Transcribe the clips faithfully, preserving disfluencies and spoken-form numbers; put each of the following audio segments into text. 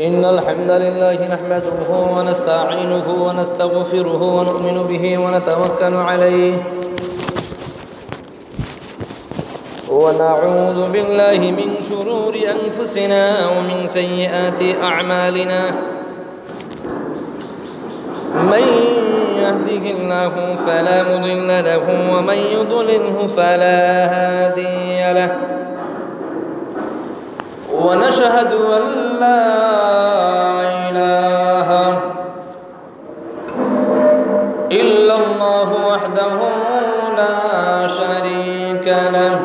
إن الحمد لله نحمده ونستعينه ونستغفره ونؤمن به ونتوكل عليه، ونعوذ بالله من شرور أنفسنا ومن سيئات أعمالنا. من يهده الله فلا مضل له، ومن يضلله فلا هادي له. ونشهد أن لا إله إلا الله وحده لا شريك له.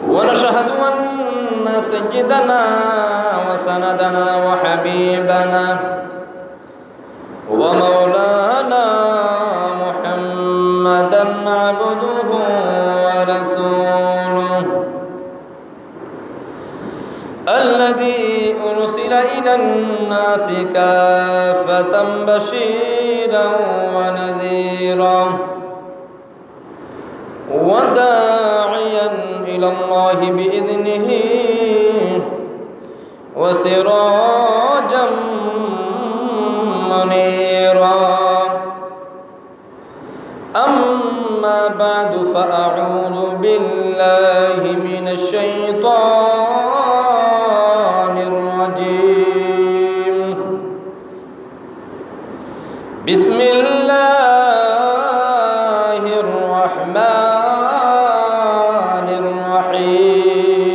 ونشهد أن سيدنا وسندنا وحبيبنا ومولانا محمدا عبده ورسوله، الذي أرسل إلى الناس كافة بشيرا ونذيرا، وداعيا إلى الله بإذنه وسراجا منيرا. أما بعد، فأعوذ بالله من الشيطان الرجيم. بسم الله الرحمن الرحيم.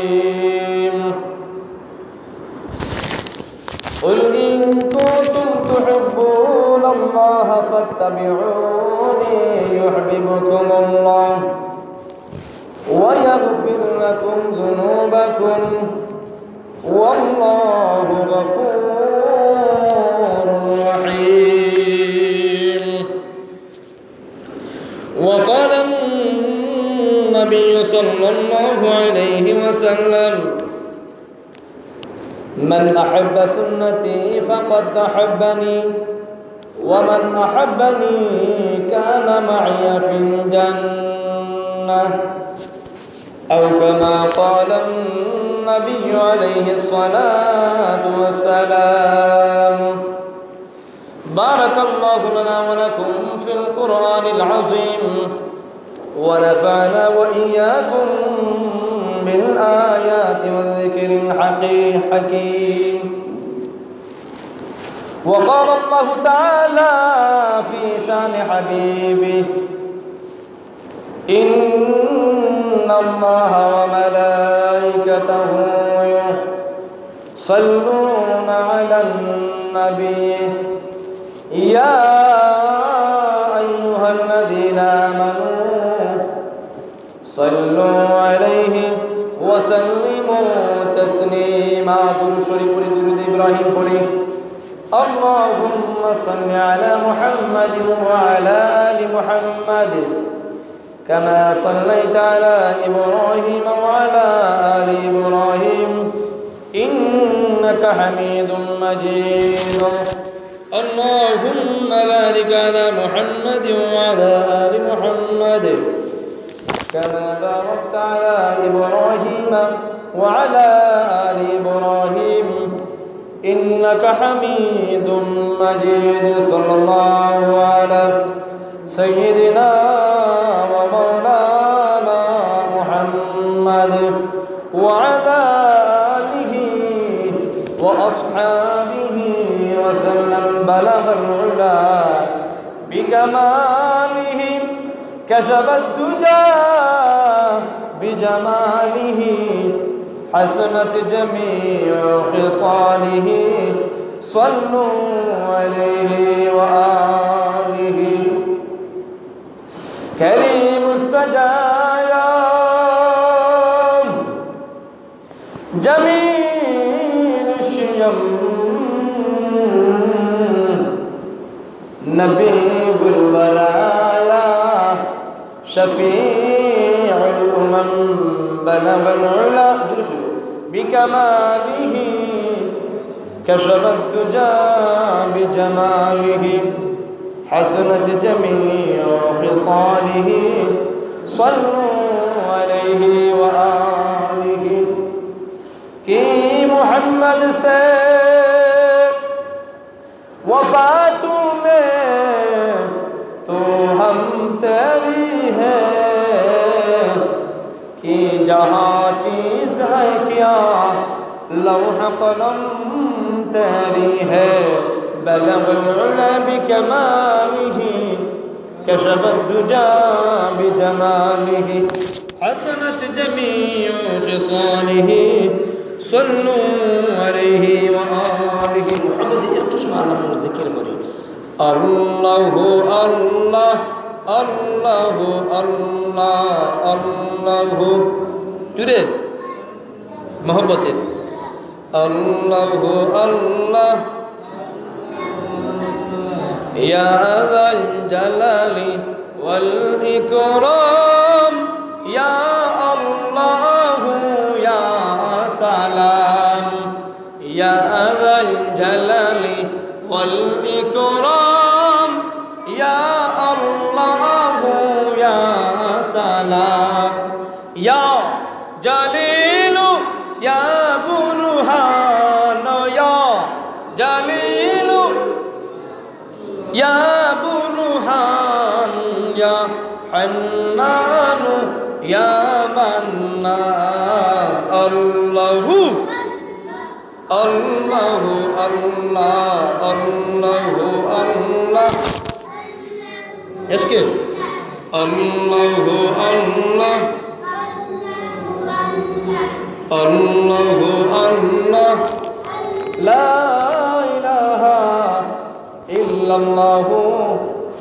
قل إن كنتم تحبون الله فاتبعوني يحببكم الله ويغفر لكم ذنوبكم والله غفور رحيم. وقال النبي صلى الله عليه وسلم: من أحب سنتي فقد أحبني، ومن أحبني كان معي في الجنة، أو كما قال النبي عليه الصلاة والسلام. بارك الله لنا ولكم في القرآن العظيم، ونفعنا وإياكم بالآيات والذكر الحكي-، الحكيم. وقال الله تعالى في شان حبيبه: إن الله وملائكته يصلون على النبي، يا أيها الذين آمنوا صلوا عليه وسلموا تسليما. দুরূদ শরীফ পড়ি, দুরূদ ইব্রাহিম পড়ি। اللهم صل على محمد وعلى آل محمد كما صليت على إبراهيم وعلى آل إبراهيم إنك حميد مجيد. اللهم بارك على محمد وعلى آل محمد كما باركت على إبراهيم وعلى آل إبراهيم إنك حميد مجيد. صلى الله على سيدنا ومولانا محمد وعلى آله وأصحابه وسلم. بلغ العلا بكماله، كشف الدجى بجماله، حسنت جميع خصاله، صلوا عليه وآله. كريم السجايا، جميل الشيم، نبي البرايا، شفيع الأمم، بلغ العلا بكماله، كشف الدجى بجماله، حسنت جميع خصاله، صلوا عليه وآله. كي محمد سے وفا تو میں تو ہم تیری ہے، کہ جہاں چیز ہے کیا لوح قلم تیری ہے، بلغ العلا بکمالہ، کشف الدجی بجمالہ، حسنت جمیع خصالہ، صلوا علیہ وآلہ۔ محبت একটু সময় আল্লাহর নাম জিকির করি। আল্লাহু আল্লাহ, আল্লাহু আল্লাহ, আল্লাহু। জুরে, মহব্বতে। আল্লাহু আল্লাহ। ইয়া যাল জালালি ওয়াল ইকরাম, ইয়া আল্লাহু ইয়া সালাম, ইয়া যাল জালালি ওয়াল ইকরাম, ইয়া আল্লাহু ইয়া সালাম। ইয়া জালিলু ইয়া বুরহান, ইয়া জালিলু ইয়া বুরহান, ইয়া হান্নানু ইয়া মান্নান। আল্লাহু, আল্লাহু আল্লাহ, আল্লাহু আল্লাহ। এসকে আল্লাহু আল্লাহ, আল্লাহু আল্লাহ, লা ইলাহা ইল্লাল্লাহু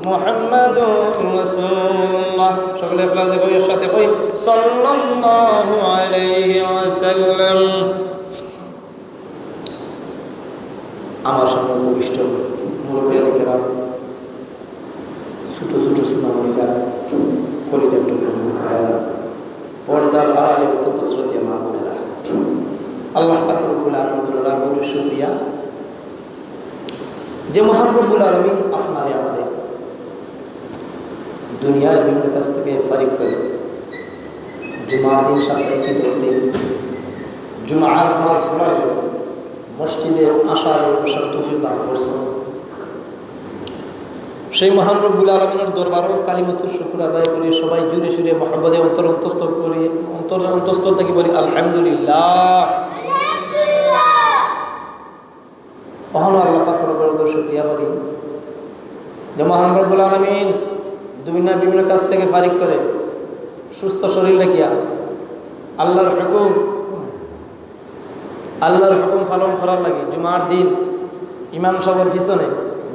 মুহাম্মাদুর রাসূলুল্লাহ। সকলে ইখলাস দিয়ে কই, একসাথে কই, সাল্লাল্লাহু আলাইহি ওয়াসাল্লাম। আমার সামনে উপবিষ্ট মুরব্বিয়ানে কেরাম, ছোট ছোট সোনামণিরা, কলিজার টুকরা ভাইরা, পর্দার আড়ালে অত্যন্ত শ্রদ্ধেয় মা বোনেরা, আল্লাহ পাক রব্বুল আলামিনের লাখো কোটি শুকরিয়া যে মহান রব্বুল আলামিন আপনারে আমারে দুনিয়ার বিভিন্ন কাজ থেকে ফারিগ করে জুমার দিন, সাপ্তাহিক ঈদের দিন জুমার নামাজ পড়ার জন্য, মসজিদে আসার এবং বসার তৌফিক দান করছেন। সেই মহান রব্বুল আলামিনের দরবারও কালিমাতুর শুকুর আদায় করি, সবাই জুরে সুরে মহব্বতে অন্তর অন্তস্থ করি, অন্তর অন্তঃস্থল থেকে বলি, আলহামদুলিল্লাহ। অহনো আল্লাহ পাক রব্বুল আলামিনের শুকরিয়া করি যে মহান রব্বুল আলামিন দুনিয়ার বিভিন্ন কাজ থেকে ফারিগ করে সুস্থ শরীর রাখিয়া আল্লাহর হুকুম, আল্লাহর হুকুম পালন করার লাগি জুমার দিন ইমাম সাহেবের পিছনে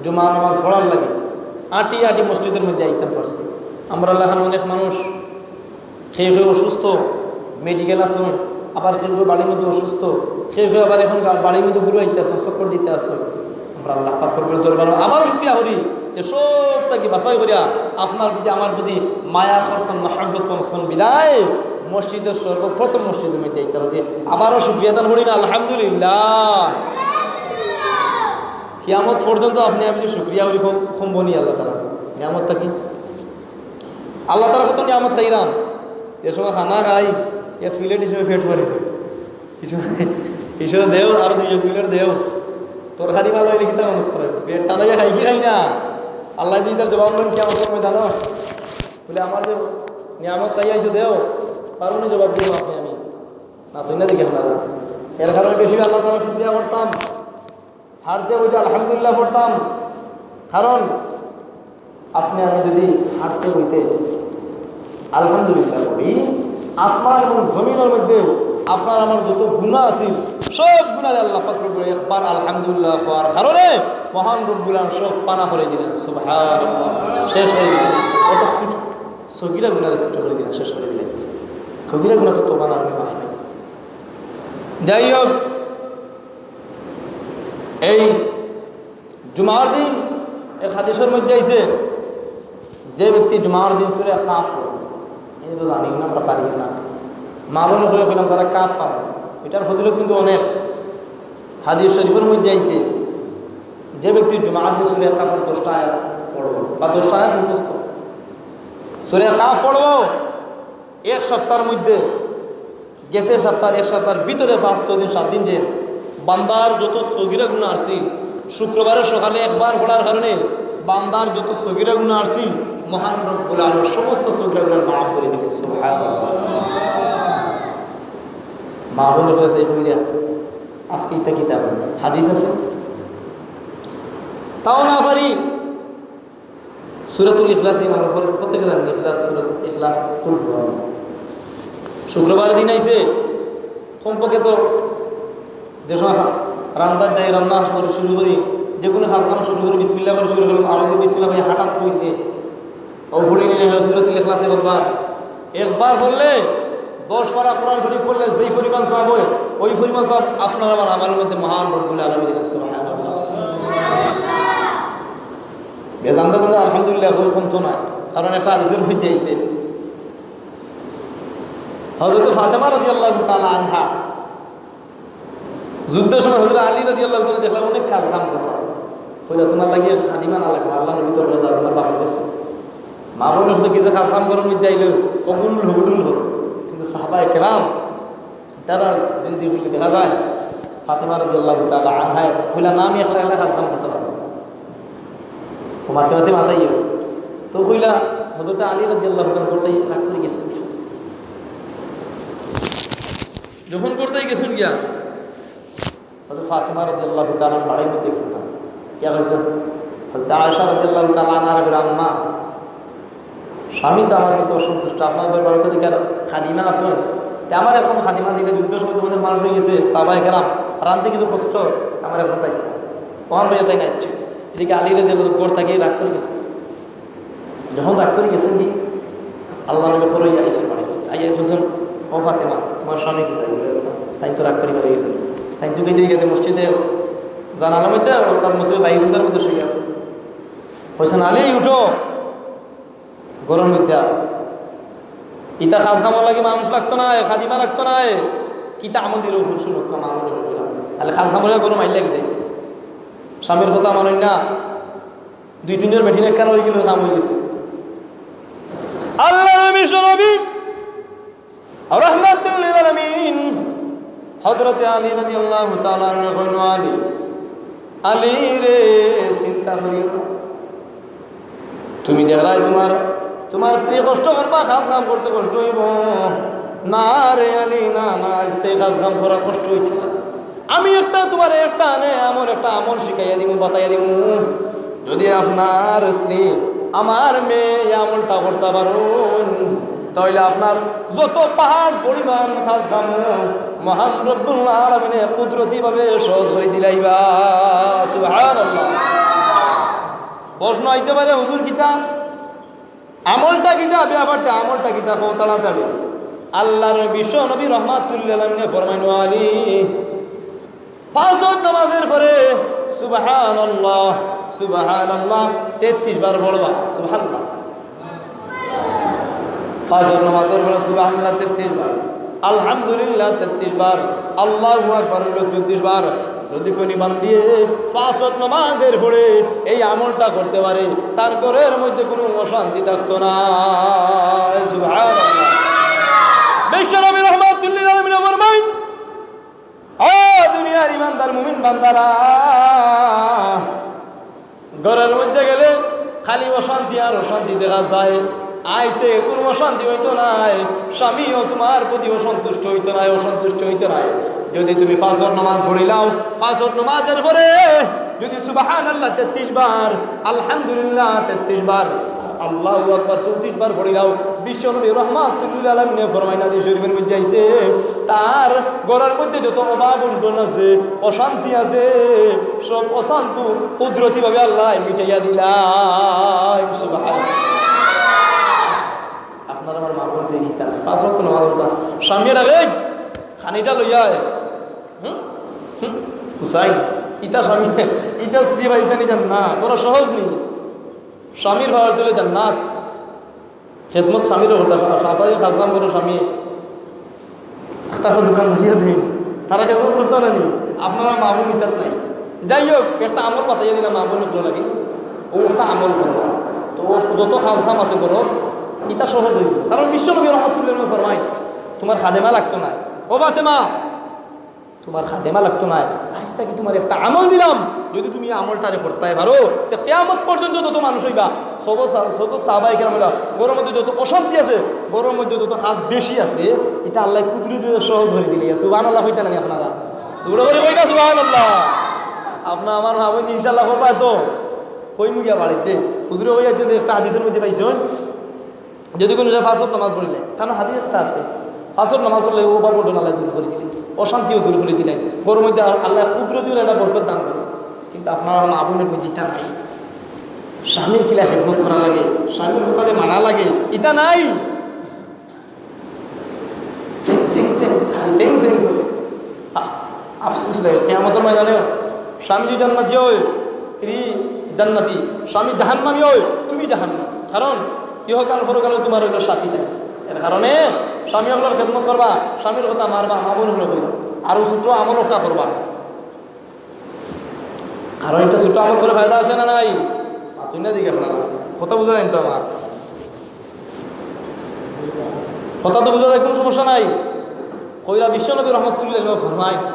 জুমার নামাজ পড়ার লাগি আটি আটি মসজিদের মধ্যে আইতাম পারছি। আমরা লাখান অনেক মানুষ, কেউ কেউ অসুস্থ, মেডিকেল আছে, আবার কেউ কেউ বাড়ির মধ্যে অসুস্থ, কেউ কেউ আবার এখন গা-, বাড়ির মধ্যে ঘুরে আইতে আছে, চক্কর দিতে আছে। আমরা আল্লাহ পাক রব্বুল দরবারো আবারও শুকরিয়া করি যে সব থাকি বাছাই করিয়া আপনার প্রতি, আমার প্রতি মায়া করছেন, মহব্বত করছেন বিদায় মসজিদের সর্বপ্রথম মসজিদের মধ্যে আইতে পারছি। আবারও শুকরিয়া আদায় করি না, আলহামদুলিল্লাহ। কিয়ামত পর্যন্ত আপনি আমি যে শুকরিয়া করি কম-, কমবো নি আল্লাহ তাআলা নিয়ামত থাকি। আল্লাহ তাআলা কত নিয়ামত খাইরাম, যে সময় খানা খাই, এক প্লেট হিসেবে পেট ভরে না। কিছু, কিছু দেও, আরো দুই এক প্লেট দেও। তরকারি ভালা অইলে কিতা মনে করে? পেট টানাইয়া খাই কি খাই না? আল্লাহ যদি তার জবাব নেন, কিয়ামতের ময়দানো? বলে, "আমার যে নিয়ামত খাই আইছো দেও, পারো নি জবাব দিব আপনি আমি?" না, তুই না দেখে আপনারা। এর কারণে বেশি আল্লাহ তাআলা শুকরিয়া করতাম। হাঁটতে বইতে আলহামদুলিল্লাহ পড়তাম, কারণ আপনি আমি যদি হাঁটতে বইতে আলহামদুলিল্লাহ পড়ি, আসমান এবং জমিনের মধ্যে আপনার আমার যত গুনাহ আছে, সব গুনাহ আল্লাহ পাক রব্বুল একবার আলহামদুলিল্লাহ হওয়ার কারণে মহান রব্বুল আলামিন সব ফানা করে দিলেন। সুবহানাল্লাহ, শেষ করে দিলেন। অর্থাৎ ছোট, সগিরা গুনারে ছোট করে দিলেন, শেষ করে দিলেন। কবিরা গুনাহ তো তওবা না হলে মাফ নাই। যাই হোক, এই জুমার দিন এক হাদিসের মধ্যে আইছে, যে ব্যক্তি জুমার দিন সূরা কাফ পড়ে, এই তো জানি না, আমরা পারি না। মা বোন হয়ে বললাম, যারা কাফ পারে, এটার ফজিলত কিন্তু অনেক। হাদিস শরীফের মধ্যে আইছে, যে ব্যক্তি জুমার দিন সূরা কাফের দশটা আয়াত পড়বো বা দশটা আয়াত মুখস্থ, সূরা কাফ পড়বো, এক সপ্তাহের মধ্যে, গেছে সপ্তাহ, এক সপ্তাহের ভিতরে পাঁচ ছয় দিন, সাত দিন যে বান্দার যত সগিরা গুনাহ আছিল, শুক্রবারে সকালে একবার পড়ার কারণে বান্দার যত সগিরা গুনাহ আছিল, মহান রব্বুল আলামিন সমস্ত সগিরা গুনাহ মাফ করি দিলেন। সুবহানাল্লাহ। মা বোন হয়ে সেই কইরা, আজকে ইতা কিতা হয়? হাদিস আছে, তাও না পারি। সূরাতুল ইখলাস, এই আমরা পড়ি, প্রত্যেকে জানেন ইখলাস, সূরাতুল ইখলাস, কুল হুয়াল্লাহ। শুক্রবার দিন আইছে, কমপক্ষে তো যে সময় খা-, রান্নার যাই, রান্না শুরু, শুরু করি, যে কোনো কাজ কাম শুরু করি, বিসমিল্লাহ করি শুরু করলাম, আউযু বিসমিল্লাহ করি হঠাৎ করি দিয়ে, ও পড়ি নিলে সূরাতুল ইখলাস একবার, একবার পড়লে দশ পারা কোরআন শরীফ পড়লে যেই পরিমাণ সওয়াব হয়, ওই পরিমাণ সওয়াব আপনার আমার আমলের মধ্যে মহান রব্বুল আলামিন দিলেন। সুবহানাল্লাহ। বেজানরা তো আলহামদুলিল্লাহ কই কমতো না, কারণ একটা হাদিসের মধ্যে আইছে, হযরত ফাতেমা রাদিয়াল্লাহু তাআলা আনহা যুদ্ধের সময় হযরত আলী রাদিয়াল্লাহু তাআলা দেখলাম অনেক কাজ কাম করবা, কইলা, "তোমার লাগি খাদিমা না লাগবে, আল্লাহ নবী তো বলে যাও তোমার বাপের কাছে।" মা বোন শুধু কিছু কাজ কাম করার মধ্যে আইলে অগুল হগুডুল করো, কিন্তু সাহাবায়ে কেরাম তারা জিন্দি করতে দেখা যায় ফাতেমা রাদিয়াল্লাহু তাআলা আনহা কইলা, "না, আমি একলা একলা কাজ কাম করতে পারবো না।" ও মাতে মাতে মাতাইও। তো কইলা, হযরত আলী রাদিয়াল্লাহু তাআলা করতেই রাগ করি গেছেন গিয়া। যখন করতেই গেছেন গিয়া, হযরত ফাতেমা রাদিয়াল্লাহু তাআলা বাড়ির মধ্যে গেছেন। ইয়া কইছেন, হযরত আয়েশা রাদিয়াল্লাহু তাআলা আনহার ঘরে, "আম্মা, স্বামী তো আমার প্রতি অসন্তুষ্ট, আপনার দরবারে তো দিকার খাদিমা আছেন, তে আমার এখন খাদিমা দিকে যুদ্ধের সময় তো অনেক মানুষ হয়ে গেছে, সাহাবায়ে কেরাম, রানতে কিছু কষ্ট, আমার এখন তাই ওহান হয়ে তাই না ইচ্ছে।" এদিকে আলী রাদিয়াল্লাহু তাআলা ঘর থেকে রাগ করে গেছে। যখন রাগ করে গেছেন কি, আল্লাহ নবী ফরইয়া আইসেন বাড়ি। আইয়া বলছেন, "ও ফাতেমা, তোমার স্বামী কোথায়?" বলে, "তাই তো রাগ করে বাড়ি গেছেন।" তাই তো গেছে মসজিদে জানালার মধ্যে, তার মসজিদে বাইরে তার মধ্যে শুয়ে আছে। বলছেন, "আলী, উঠো, ঘরের মধ্যে আও। ইতা কাজ কামর লাগি মানুষ লাগতো না, খাদিমা লাগতো না, কিতা আমল দিল, শুনো, কাম আমল হইল না। তাহলে কাজ কামর গরম আইলে এক যায়। স্বামীর কথা মানই না, দুই তিনজন বেটি নেককান হয়ে গেল, কাম হয়ে গেছে।" আল্লাহ নবী শরবি রহমাতুল লিল আলামিন হযরতে আলী রাদিয়াল্লাহু তাআলা আনহু কইন, "আলী, আলী রে, চিন্তা করিও না। তুমি দেখরায় তোমার, তোমার স্ত্রী কষ্ট করবা, কাজ কাম করতে কষ্ট হইব। না রে আলী, না, না, আইজ থাকি কাজ কাম করা কষ্ট হইছে না। আমি একটা তোমার একটা আনে এমন একটা আমল শিখাইয়া দিমু, বাতাইয়া দিমু। যদি আপনার স্ত্রী, আমার মেয়ে এই আমলটা করতে পারইন, তাহলে আপনার যত পাহাড় পরিমাণ কাজ কাম মহান রব্বুল আলামিনে কুদরতি ভাবে সহজ করে দিলাইবা।" সুবহানাল্লাহ। প্রশ্ন আইতে পারে, "হুজুর, কিতা? আমলটা কিতা? ব্যাপারটা, আমলটা কিতা? কও তাড়াতাড়ি।" আল্লাহর বিশ্ব নবী রহমাতুল্লিল আলামিনে ফরমাইন, "আলী, পাঁচ ওয়াক্ত নামাজের পরে সুবহানাল্লাহ, সুবহানাল্লাহ তেত্রিশ বার পড়বা।" সুবহানাল্লাহ। পাঁচ ওয়াক্ত নামাজের পরে সুবহানাল্লাহ তেত্রিশ বার, আলহামদুলিল্লাহ তেত্রিশ বার, আল্লাহু আকবার হইল চৌত্রিশ বার। যদি কোনো বান্দিয়ে পাঁচ ওয়াক্ত নামাজের পরে এই আমলটা করতে পারে, তার ঘরের মধ্যে কোনো অশান্তি থাকতো না। সুবহানাল্লাহ। বিশ্বনবী রহমাতুল্লিল আলামিন ফরমাইন, "ও দুনিয়ার ইমানদার মুমিন বান্দারা, ঘরের মধ্যে গেলে খালি অশান্তি আর অশান্তি দেখা যায়। আইজ থাকি কোনো অশান্তি হইতো নায়, স্বামীও তোমার প্রতি অসন্তুষ্ট হইতো নায়, অসন্তুষ্ট হইতো নায়। যদি তুমি পাঁচ ওয়াক্ত নামাজ পড়িলাও, পাঁচ ওয়াক্ত নামাজের পরে যদি সুবহানাল্লাহ তেত্রিশ বার, আলহামদুলিল্লাহ তেত্রিশ বার, আর আল্লাহু আকবার চৌত্রিশ বার পড়িলাও, বিশ্বনবী রহমাতুল্লিল আলামিনে ফরমাইন, হাদিস শরীফের মধ্যে আইছে, তার ঘরের মধ্যে যত অভাব অনটন আছে, অশান্তি আছে, সব অশান্তি কুদরতিভাবে আল্লাহ মিটাইয়া দিলাইন।" সুবহানাল্লাহ। আপনার আমার মা বোন তৈরি তার পাঁচ ওয়াক্ত নামাজ পড়তা, স্বামী ডাকে, "এই, খানিটা লইয়া আয়।" হুম? হুম? হুসাইন, ইতা স্বামী, ইতা স্ত্রী বা ইতা নি জান্নাত, তোরা সহজ নি। স্বামীর ভাড়া তুলে জান্নাত। খেদমত স্বামীরও করতা, সা-, সারাদিন কাজ কাম করো স্বামী। একটা তো দোকান ধরিয়া দিন। তারা খেদমত করতো না নি? আপনারা মা বোন ইতাত নাই। যাই হোক, একটা আমল বাতাইয়া দিলাম মা বোন অকলর লাগি। ও একটা আমল করো। তো ও যত কাজ কাম আছে করো, ইতা সহজ হইছে। কারণ বিশ্বনবী রহমাতুল্লিল আলামিন ফরমাইন, "তোমার খাদেমা লাগতো না।" ও ফাতেমা, তুমার খাদেমা লাগতো নায়, আইজ থাকি তুমার একটা আমল দিলাম, যুদি তুমি আমলটারে করতায় পারো, তে কিয়ামত পর্যন্ত যত মানুষ অইবা, সব সা-, সব সাহাবায়ে কেরাম অইলা, ঘরর মধ্যে যত অশান্তি আছে, ঘরর মধ্যে যত কাজ বেশি আছে, ইতা আল্লায় কুদরতি সহজ করি দিলে। সুবহানাল্লাহ কইতা নানি আপনারা? জোরে করি কইতা সুবহানাল্লাহ। আপনা আমার মা বইন ইনশাআল্লাহ করবা তো? কইমু গিয়া বাড়িত। হুজুরে কইয়া দিছইন, একটা হাদিসর মধ্যে পাইছইন, যুদি কুনু জাগায় পাঁচ ওয়াক্ত নামাজ পড়িলে, কারণ হাদিস একটা আছে, পাঁচ ওয়াক্ত নামাজ পড়লে অভাব অনটন আল্লায় দূর করি দিলে, অশান্তিও দূর করি দিলে, ঘরর মধ্যে আর আল্লায় কুদরতি একটা বরকত দান করে। কিন্তু আপনার মা বইনর মধ্যে ইতা নাই। স্বামীর কিলা খেদমত করা লাগে, স্বামীর কথারে মানা লাগে, ইতা নাই। সেং, সেং, সেং, খালি সেং, সেং চলে। আহ, আফসোস লাগে, কিয়ামতর ময়দানে স্বামী যদি জান্নাতি অয়, স্ত্রী জান্নাতি, স্বামী জাহান্নামী অয়, তুমি জাহান্নামী। কারণ ইহকাল পরকালে তুমার অইলো সাথী নাই। এর কারণে স্বামী অকলর খেদমত করবা, স্বামীর কথা মানবা, মা বইন অকলরে কইবা। আর অউ ছোট আমল একটা করবা। কারণ ইতা ছোট আমল করি ফায়দা আছে না নাই? মাতইন না দেখি আপনারা। কথা বুঝা যাইন তো আমার? কথা তো বুঝা যায়, কুনু সমস্যা নাই। কইরা বিশ্বনবী রহমতুল্লাহ আলাইহি ফরমাইন,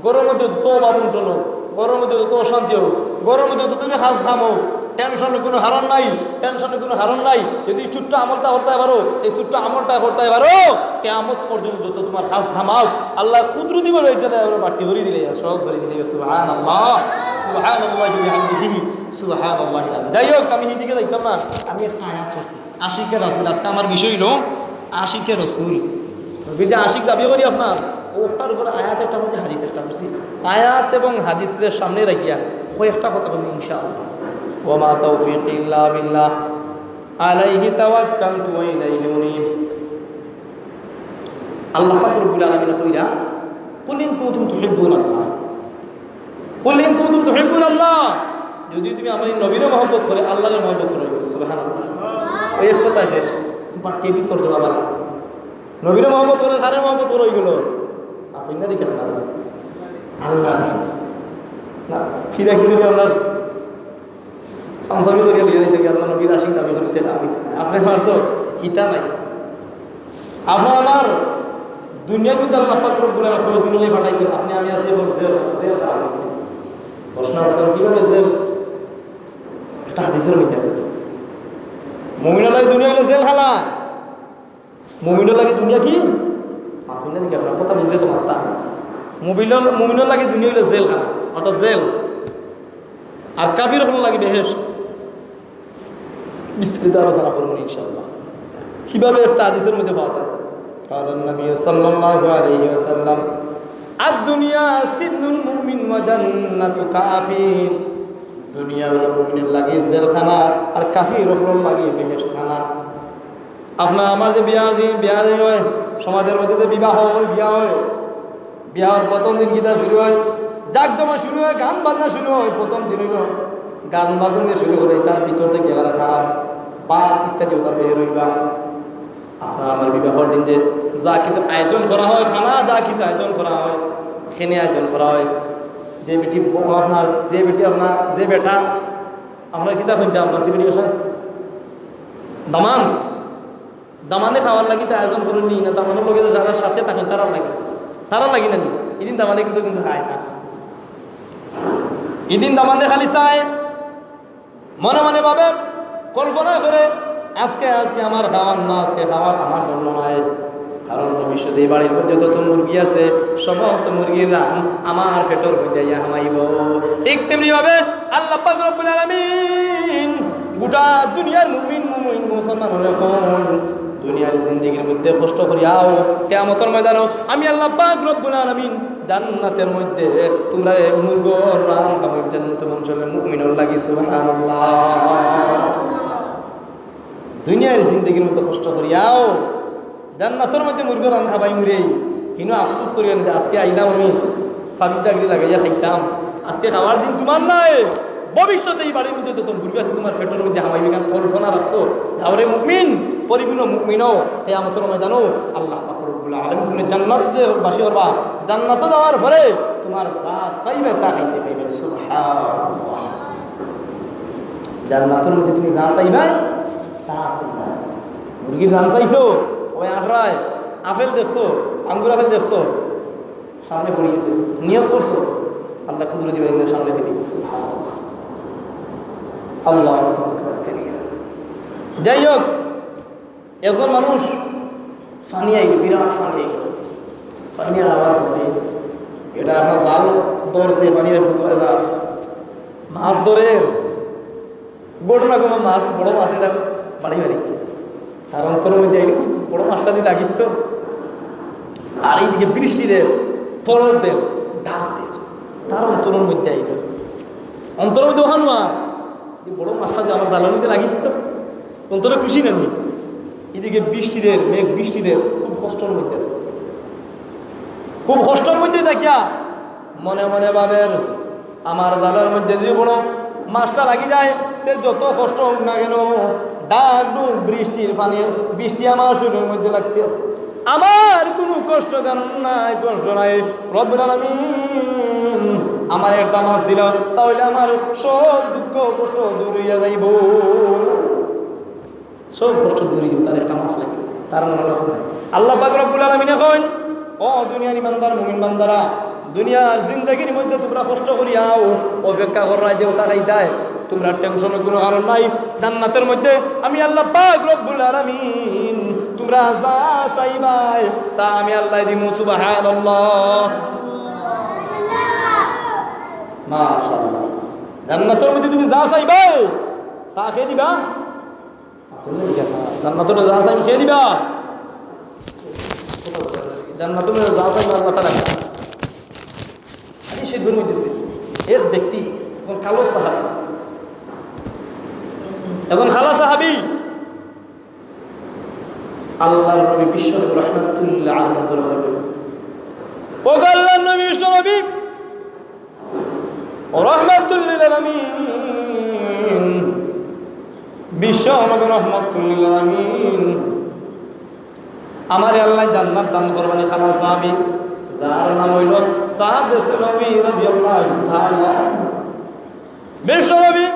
ঘরর মধ্যে যত অভাব অনটন অউক, ঘরর মধ্যে যত অশান্তি অউক, ঘরর মধ্যে যত তুমি কাজ কাম অউক, টেনশনর কুনু কারণ নাই, টেনশনর কুনু কারণ নাই। যুদি ছোট্ট আমলটা করতায় পারো, এই ছোট্ট আমলটা করতায় পারো, কিয়ামত পর্যন্ত যত তুমার কাজ কাম অউক, আল্লায় কুদরতি ভাবে ইটা দিয়া বাট্টি করি দিলে, সহজ করি দিলে। সুবহানাল্লাহ, সুবহানাল্লাহি বিহামদিহি, সুবহানাল্লাহিল আযীম। যাই হোক, আমি হিদিকে যাইতাম না, আমি একটা আয়াত পড়ছি। আশিকে রাসূল, আজকে আমার বিষয় অইলো আশিকে রাসূল। নবীর যে আশিক দাবি করি আপনার, অটার উপর আয়াত একটা পড়ছি, হাদিস একটা পড়ছি। আয়াত এবং হাদিসরে সামনে রাখিয়া কয়েকটা কথা কইমু ইনশাআল্লাহ। ওয়া মা তাওফীকি ইল্লা বিল্লাহ, আলাইহি তাওয়াক্কালতু ওয়া ইলাইহি উনীব। আল্লাহ পাক রব্বুল আলামিন কইরা, "কুল ইন কুনতুম তুহিব্বুনাল্লাহ।" "কুল ইন কুনতুম তুহিব্বুনাল্লাহ।" যুদি তুমি আমার এই নবীরে মহব্বত করো, আল্লাহরে মহব্বত করো, বলো, সুবহানাল্লাহ। ওই এক কথা শেষ। বাট্টি তর্জমা বালা। নবীরে মহব্বত করো, কারে মহব্বত করো, ওইগুলো। আচ্ছা, ইংরেজি কেন না? আল্লাহ। না, ফিরা কি করি আমরা? সামসামি করিয়া লইয়া যাইতে গিয়া আল্লাহ নবীর আশিক দাবি করিতে কাম অইতো না। আপনে আমার তো হিতা নাই। আপনে আমার দুনিয়ার মধ্যে আল্লাহ পাক রব্বুল আলামিন কয়দিন লাগি পাঠাইছইন, আপনে আমি আছি এখন জেল, জেল খানা করতে। প্রশ্ন করতাম, কিভাবে জেল? একটা হাদিসর মধ্যে আছে তো। মুমিনর লাগি দুনিয়া অইলো জেলখানা। মুমিনর লাগি দুনিয়া কি? মাতইন না দেখি আপনারা, কথা বুঝলে তো মাততা। মুমিনর, মুমিনর লাগি দুনিয়া অইলো জেলখানা, অর্থাৎ জেল। আর কাফির অকলর লাগি বেহেশত। বিস্তারিত আলোচনা করমু ইনশাআল্লাহ। কিভাবে একটা হাদিসর মধ্যে পাওয়া যায়? قال النبي صلى الله عليه وسلم: الدنيا سجن المؤمن وجنة الكافر। দুনিয়া অইলো মুমিনর লাগি জেলখানা, আর কাফির অকলর লাগি বেহেশতখানা। আপনার আমার যে বিয়া দি-, বিয়া দি অয়, সমাজর মধ্যে যে বিবাহ অয়, বিয়া অয়, বিয়ার প্রথম দিন কিতা শুরু অয়? জাকজমক শুরু অয়, গান বাজনা শুরু অয়। প্রথম দিন অইলো গান বাজনা দিয়া শুরু করে, তার ভিতর থাকি এরা খারাপ বাদ ইত্যাদি ওটা বের অইবা। আপনার আমার বিবাহর দিন যে যা কিছু আয়োজন করা অয়, খানা যা কিছু আয়োজন করা অয়, খেনে আয়োজন করা অয়, যে বেটি ব-, আপনার, যে বেটি আপনার, যে বেটা, আপনার কিতা কইন, আপনার সিলেটি ভাষা? দামান। দামানে খাওয়ার লাগি তো আয়োজন করইন নি, না দামানর লগে যে যারা সাথে থাকইন তারার লাগি, তারার লাগি না নি? ইদিন দামানে কিন্তু, কিন্তু খায় না। ইদিন দামানে খালি চায়, মনে মনে ভাবে, কল্পনা করে, আজকে, আজকে আমার খাওয়ার না, আজকে খাওয়ার আমার জন্য নাই। কারণ ভবিষ্যতে এই বাড়ির মধ্যে যত মুরগি আছে, সমস্ত মুরগির রান আমার পেটর মধ্যে আইয়া হামাইবো। ঠিক তেমনি ভাবে আল্লাহ পাক রব্বুল আলামিন গোটা দুনিয়ার মুমিন, মুমিন মুসলমান অকলরে কইন, দুনিয়ার জিন্দেগির মধ্যে কষ্ট করিয়াও কিয়ামতর ময়দানো আমি আল্লাহ পাক রব্বুল আলামিন জান্নাতর মধ্যে তুমরারে মুরগর রান খাবাইমু, জান্নাতুল মানষির মুমিনর লাগি, সুবহানাল্লাহ। দুনিয়ার জিন্দেগির মধ্যে কষ্ট করিয়াও জান্নাতর মধ্যে মুরগর রান খাবাইমু রে। হিনো আফসোস করিও না যে আজকে আইলাম আমি ফাগরি টাগরি লাগাইয়া খাইতাম, আজকে খাওয়ার দিন তুমার নাই। ভবিষ্যতে এই বাড়ির মধ্যে যত মুরগি আছে তুমার পেটর মধ্যে হামাইবো, ইখান কল্পনা রাখছো? তাহলে মুমিন, পরিপূর্ণ মুমিনও কিয়ামতর ময়দানো আল্লাহ পাক রব্বুল আলামিন তুমরারে জান্নাতবাসী করবা। জান্নাতো যাওয়ার পরে তুমার যা চাইবায় তা খাইতে পাইবায়। সুবহানাল্লাহ। জান্নাতর মধ্যে তুমি যা চাইবায় তা পাইবায়। মুরগির রান চাইছো, ওই আটরায় আপেল দেখছো, আঙ্গুর আপেল দেখছো, সামনে পড়ি গেছে, নিয়ত করছো, আল্লাহ কুদরতি বাহিনীর সামনে দিবি। সুবহানাল্লাহ। আল্লাহু আকবার কাবীরা। যাই হোক, একজন মানুষ পানি আইল, বিরাট পানি আইল, পানি আবার পানি, এটা আপনার জাল ধরছে, পানি ফুটে যার মাছ ধরে, ঘটনা কোনো মাছ, বড় মাছ এটা বাড়ি মারিচ্ছে। তার অন্তরের মধ্যে আইল, বড় মাছটা দিয়ে লাগিস তো। আর এইদিকে বৃষ্টি দের, তরফ দের, ডাক দের, তার অন্তরের মধ্যে আইল, অন্তরের মধ্যে ওখানো আর যে বড় মাছটা দিয়ে আমার জালের মধ্যে লাগিস তো। অন্তরে খুশি নানি? এদিকে বৃষ্টি দের, মেঘ বৃষ্টি দের, খুব কষ্টর মধ্যে আছে। খুব কষ্টর মধ্যে থাকিয়া মনে মনে ভাবের, আমার জালের মধ্যে যদি বড় মাছটা লাগি যায়, তে যত কষ্ট হোক না কেন, ডাক ডুক বৃষ্টির পানি, বৃষ্টি আমার শরীরের মধ্যে লাগতে আছে। আমার কোনো কষ্ট কারণ নাই, কষ্ট নাই। রব্বুল আলামিন আমার একটা মাছ দিল, তাহলে আমার সব দুঃখ কষ্ট দূর হইয়া যাইব। সব কষ্ট দূর হয়ে যাবে, তার একটা মাছ লাগে, তার মনে রাখো না। আল্লাহ পাক রব্বুল আলামিন এখন, ও দুনিয়ার ইমানদার মুমিন বান্দারা, দুনিয়ার জিন্দেগির মধ্যে তোমরা কষ্ট করিয়াও অপেক্ষা কররায় যে ওটা খাইতায়, তোমরা টেনশনের কোনো কারণ নাই। জান্নাতের মধ্যে আমি আল্লাহ পাক রব্বুল আলামিন তোমরা যা চাইবায় তা আমি আল্লাহ দিমু। সুবহানাল্লাহ, মাশাআল্লাহ। জান্নাতের মধ্যে তুমি যা চাইবায় তা কে দিবা? জান্নাতুল জাহাজ আমি খেয়ে দিবা। জান্নাতুল জাহাজ আমি আল্লাহ তাআলা। আরে সে ধর্ম দিতে এক ব্যক্তি, একজন কালো সাহাবী, একজন কালা সাহাবী, আল্লাহর নবী বিশ্বনবী রহমাতুল্লিল আলামিন দরবারে গেল। ও গো আল্লাহর নবী বিশ্বনবী, রহমাতুল্লিল আলামিন, বিশ্বনবী রহমাতুল্লিল আলামিন, আমারে আল্লাহ জান্নাত দান করবানি কালা সাহাবী, যার নাম হইল সাদ সেলবী রাদিয়াল্লাহু তাআলা আনহু। বিশ্বনবী